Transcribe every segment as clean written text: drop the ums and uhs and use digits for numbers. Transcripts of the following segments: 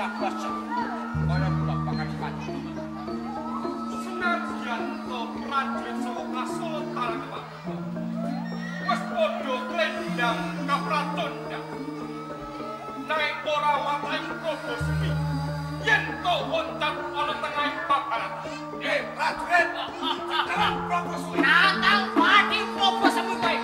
Bocah-bocah kaya kula pakan panci. Senadyan to prajurit saka Kasultanan Demak wis padha klendang kapratondang. Nanging ora watahe Prabu Semi yen to oncat ana tengahing babaran. Prajurit, sekarang Prabu Semi. Nantang pati Prabu Semi kowe.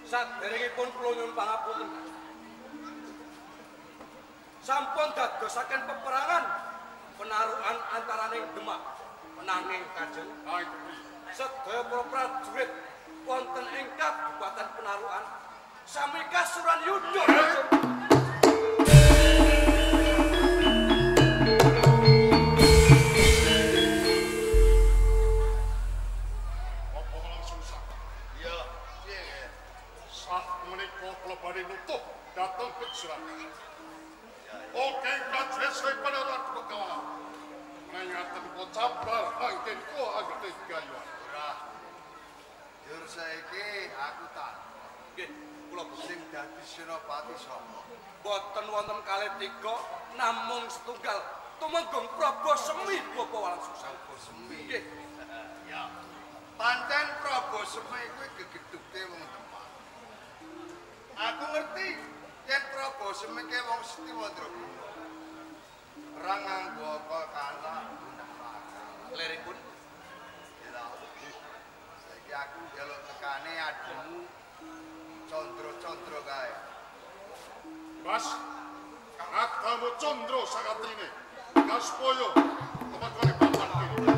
Saderengipun kula nyuwun pangapunten. Sampun dadosaken peperangan penarukan antaraning Demak nanging Kanjeng. Sedaya para prajurit wonten ing kabupaten penarukan sami kasuran yudha. Oke, prajurit saya penaruhan pegawan. Mengingatkan kau cabar, angin kau agar gayuan. Ora. Jur saiki aku tak. Nggih, kula sing dadi senopati sapa? Boten wonten kalih tiga, namung setunggal. Tumenggung Prabu Semi Bapak Walangsungsang. Prabu Semi. Nggih. Ya. Pancen Prabu Semi kuwi gegedhuke wong Demak. Aku ngerti yen Prabu Semi ki wong Setiwandraguna. Ora nganggo apa kalah leripun. Ya. Saiki aku njaluk tekane adimu Condro-condro kae. Mas, adamu Condro sakatrine. Kaspoyo temekone papan kene.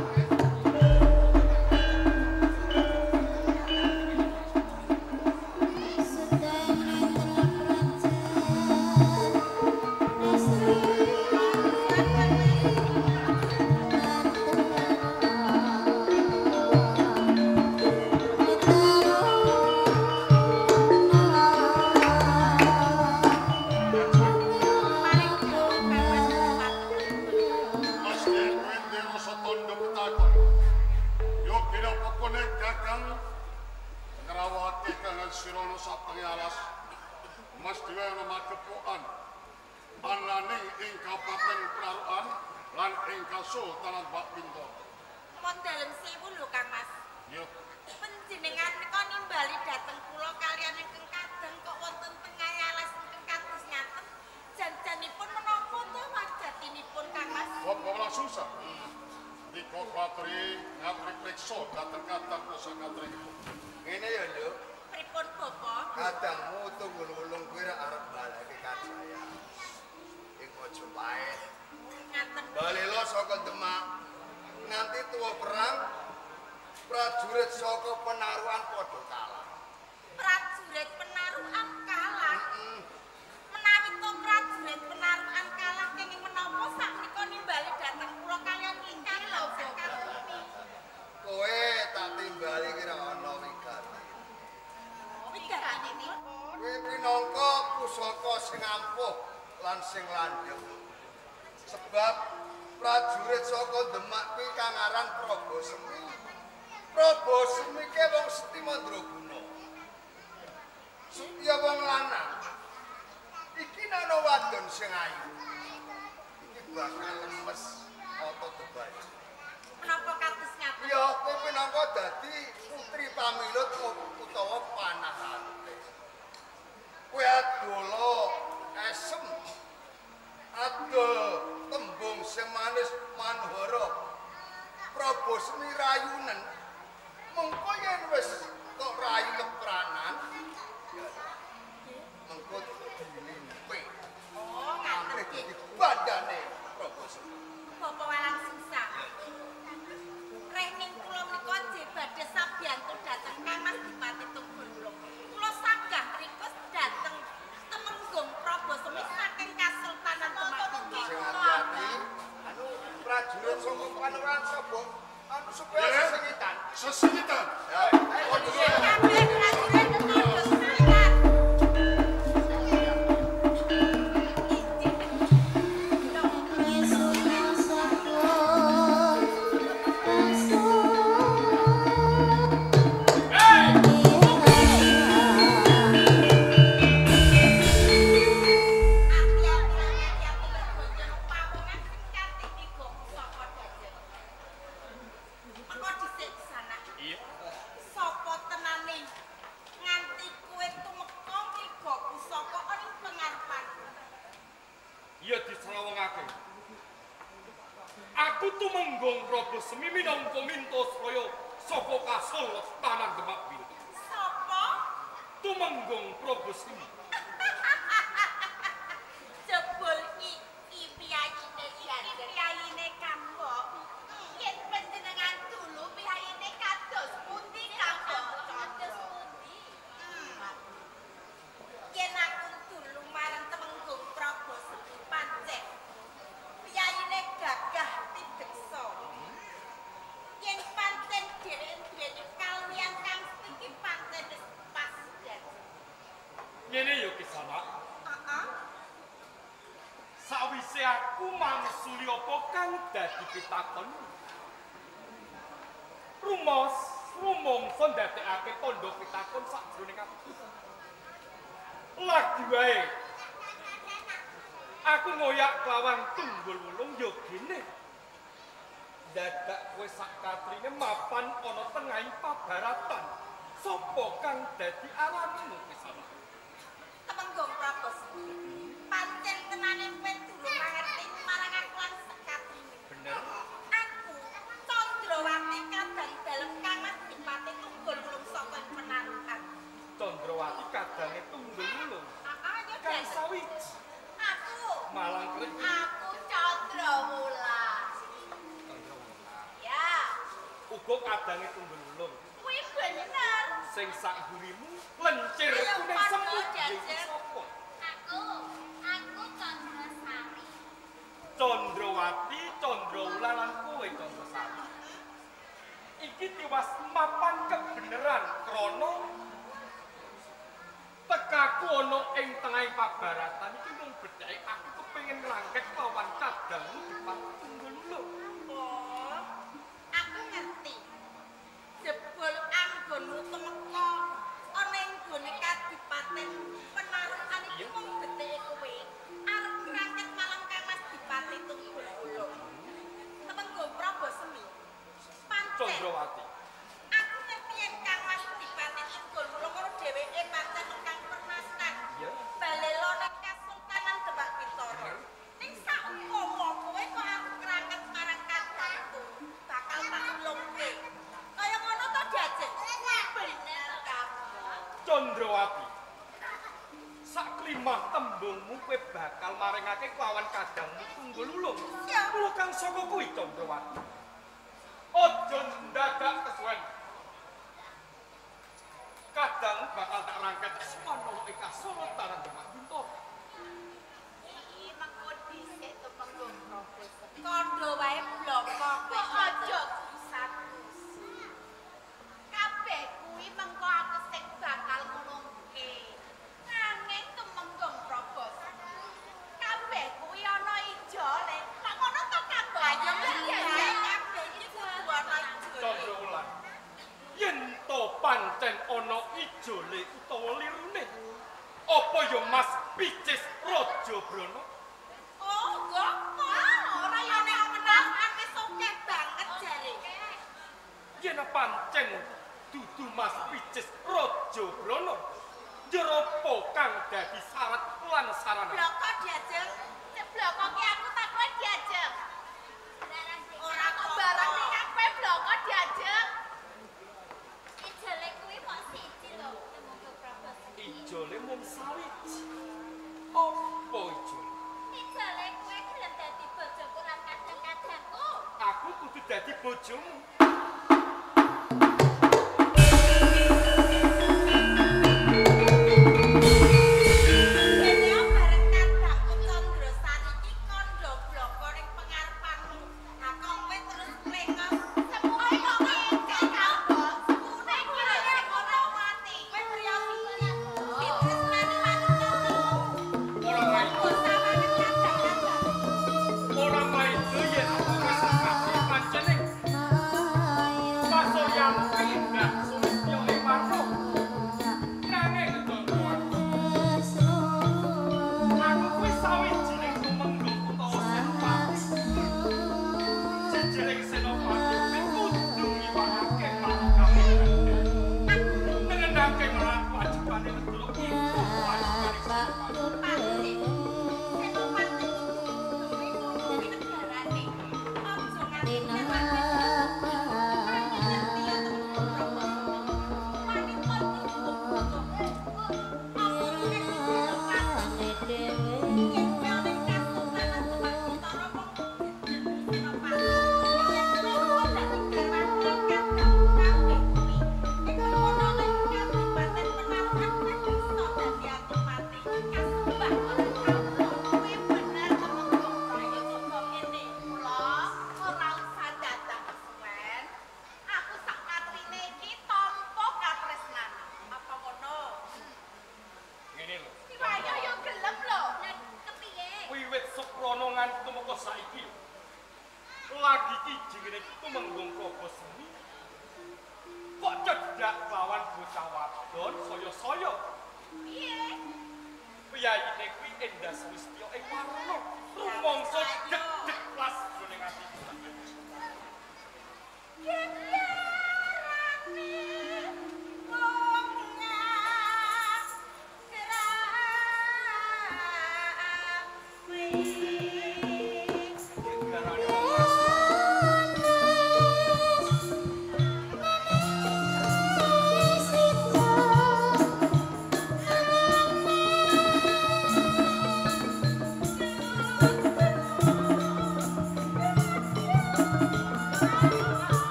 Ngene ya, Nduk. Pripun, Bapak? Kadangmu tunggul-ulung kuwi ra arep baleke kajaya. Ing Majapahit. Ngaten. Balela saka Demak. Nganti tuwa perang, prajurit saka penaruhan padha kalah. Prajurit penaruhan kalah? Menawi to prajurit penaruhan kalah kenging menapa sakmenika nimbali dhateng kula kaliyan ingkang lho, Bapak. Kowe tak timbali ki ra ana wigati. Wigatinipun? Kowe pinangka pusaka sing ampuh lan sing landhep. Sebab prajurit saka Demak kuwi kang aran Prabu Semi. Prabu Semi ke wong seti mandraguna. Supaya wong lanang iki ana wadon sing ayu. Iki bakal lemes otot debae. Menapa kados ngaten? Ya, kowe minangka dadi putri pamilut utawa panahante. Kowe adola esem. Adol tembung sing manis manhara. Prabu Semi rayunen. Mengko yen wis tok rayu kepranan, mengko dilimpe. Oh, ngaten iki bandane Prabu Semi. Bapak Walang Sungsang. Rehning kula menika jeh badhe sabiyantu dhateng Kang Mas Dipati Tunggul Wulung. Kula sanggah mriku dhateng Temenggung Prabu Semi saking Kasultanan Demak. Sing ati-ati, anu prajurit saka Panuran sapa? Anu supaya sesengitan. Sesengitan. Ya, kabeh prajurit padha semangat. Aku tumenggung Prabu Semi minangka Mintasraya saka Kasultanan Demak Bintoro. Sapa? Tumenggung Prabu Semi. Jebul iki piyayine iki piyayine Kanggo. Yen panjenengan dulu piyayine kados pundi Kanggo? Kados pundi? Yen aku dulu marang Temenggung Prabu Semi pancen piyayine gagah pideksa. Yen pancen dheweke duweni kalwiyan kang iki pancen wis pas dadi. Ngene ya Kisana. Heeh. Sawise aku mangsuli apa kang dadi pitakon. Rumos rumangsa ndadekake tandha pitakon sakjroning ati. Lagi wae aku ngoyak kelawan Tunggul Wulung ya gene. Dadak kowe sak katrine mapan ana tengahing pabaratan. Sopo kang dadi aranmu Kisana? Temenggung Prabu Semi. Pancen tenane kowe durung mangerti marang aku lan sekatrine. Bener. Aku Candrawati kadang dalem Kang Mas Dipati Tunggul Wulung saka penarukan. Candrawati kadange Tunggul Wulung. Heeh, ya Kang sawiji. Aku Malang krik. Aku Candrawula. Candrawula. Ya, Uga kadange Tunggul Wulung. kuwi bener. Sing sak mburimu lencir Ayo, kuning padha sempit jajar. sapa? Aku Candrasari. Candrawati, Candrawula lan kowe Candrasari. Iki tiwas mapan kebeneran krana tekaku ana ing tengahing pabaratan iki mung bedheke aku kepengin ngrangkek lawan kadangmu Dipati Tunggul Wulung. Oh, aku ngerti. Jebul anggonmu tumeka ana ing gone kadipaten penarukan iki mung bedheke kowe arep ngrangket marang Kang Mas Dipati Tunggul Wulung. Temenggung Prabu Semi. Pancen Candrawati. aku ngerti yen Kang Mas Dipati Tunggul Wulung karo dheweke pancen kang pernasan. Iya. Balelo nang Kasultanan Demak Bintoro. Ning saumpama kowe kok aku ngrangket marang kadangku, bakal tak ulungke. Kaya ngono to, Jajeng? Bener kabeh. Candrawati. Saklimah tembungmu kowe bakal maringake kelawan kadangmu Tunggul Wulung. Ya. Mula kang saka kuwi Candrawati. Aja ndadak kesuwen. Kadang bakal tak rangket semono ing Kasultanan Demak Bintoro. Iki mengko dhisik Tumenggung Prabu Semi. Kandha wae bloko kowe aja gusak-gusu. Kabeh kuwi mengko aku sing bakal ngulungke. Nanging Tumenggung Prabu Semi, kabeh kuwi ana ijole. Lah ngono to Kang? Ayo. ana ijole utawa lirune. Apa ya Mas Picis Raja Brana? Oh, gopo. Ora ya nek penasaran wis akeh banget jare. Yen pancen dudu Mas Picis Raja Brana, njur apa kang dadi syarat lan sarana? Bloko diajeng. Bloko ki aku tak kowe diajeng. Ora kok barang ning kowe bloko diajeng. Ijole kuwi mok siji lho, Tumenggung Prabu Semi. Ijole mung sawiji. Apa ijole? Ijole kuwi gelem dadi bojoku lan kadang-kadangku. Aku kudu dadi bojomu. Thank you.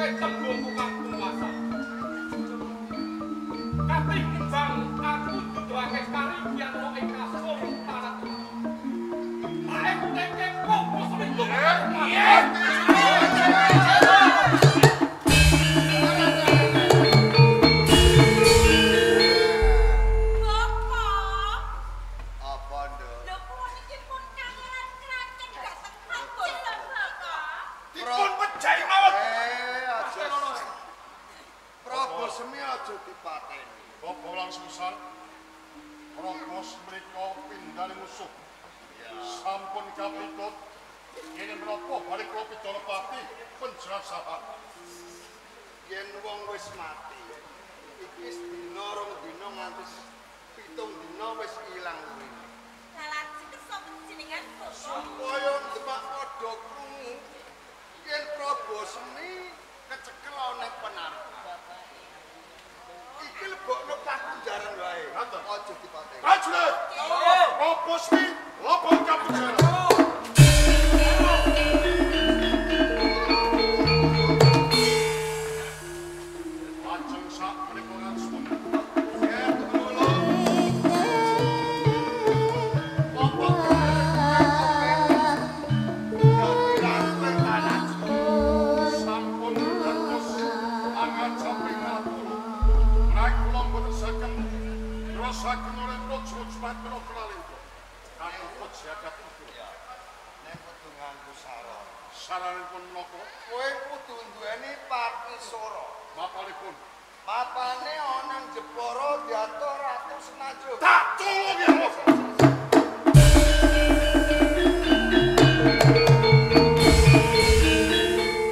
Tembungku kang kuwasa. Katimbang aku duduhake karigyan ing kasur tanah. Aek Prabu Semi Apa, Nduk? Lho kula niki pun kangelan kraken dhateng Prabu Bapak. Dipun pejahi mawon. Aja. Prabu Semi aja dipateni. Bapak Walangsungsang, Prabu menika pindhane musuh. Sampun kapitut yen menapa balik kula pidana pati penjelasan. Yen wong wis mati, iki sedina rong dina nganti 7 dina wis ilang kuwi. Lah lajeng kersa panjenengan Bapak. Supaya Demak padha krungu yen Prabu Semi kecekel ana ing penarukan. Iki lebokno pakunjaran wae. Aja dipateni. Prajurit, Prabu Semi lebok kapunjaran. Lajeng sak menika ngatsuwun. Ya, kula. Bapak sampun dados angajaping kula. Menawi kula mboten saged ngrasaken oleh Raja Sumatera Kralendra. Katut jagat uga. Ya. Nek kudu nganggo sarana. Saranipun menapa? Kowe kudu duweni partisora. Mapanipun. Mapane ana nang Jepara diatur Ratu Senajuk. Tak tulungi Allah.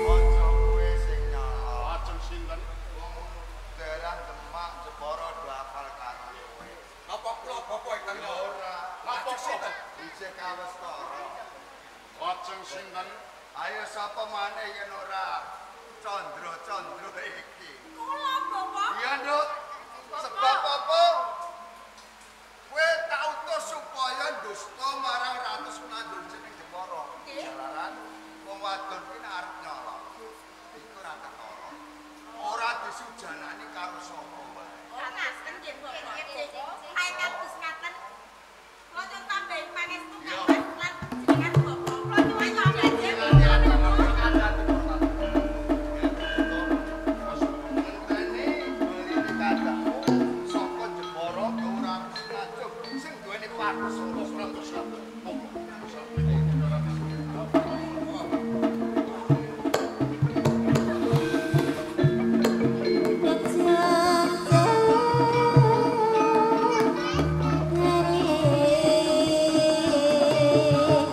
Aja kowe sing nyala. Lajeng sinten? Wong daerah Demak Jepara do hafal karo kowe. Napa kula Bapak ingkang Ya ora. Napa sinten? Isih kawastara. Lajeng sinten? Ayo sapa maneh yen ora Candra-candra iki. Kula Bapak. Iya, Nduk. Sebab apa? Kowe tak utus supaya dusta marang Ratu Senajuk ning Jepara. Jalaran wong wadon ki nek arep nyolong iku ora ketara. Ora disujanani karo sapa wae. Ora ngaten nggih Bapak. Ae kados ngaten. Kula nyuwun tambahi pangestu kang lan jenengan Bapak. Kula nyuwun diajeng. Ngenteni beli kandakmu saka Jepara ke Ratu Senajuk sing duweni patus Ratus monggo. Sampun Thank you.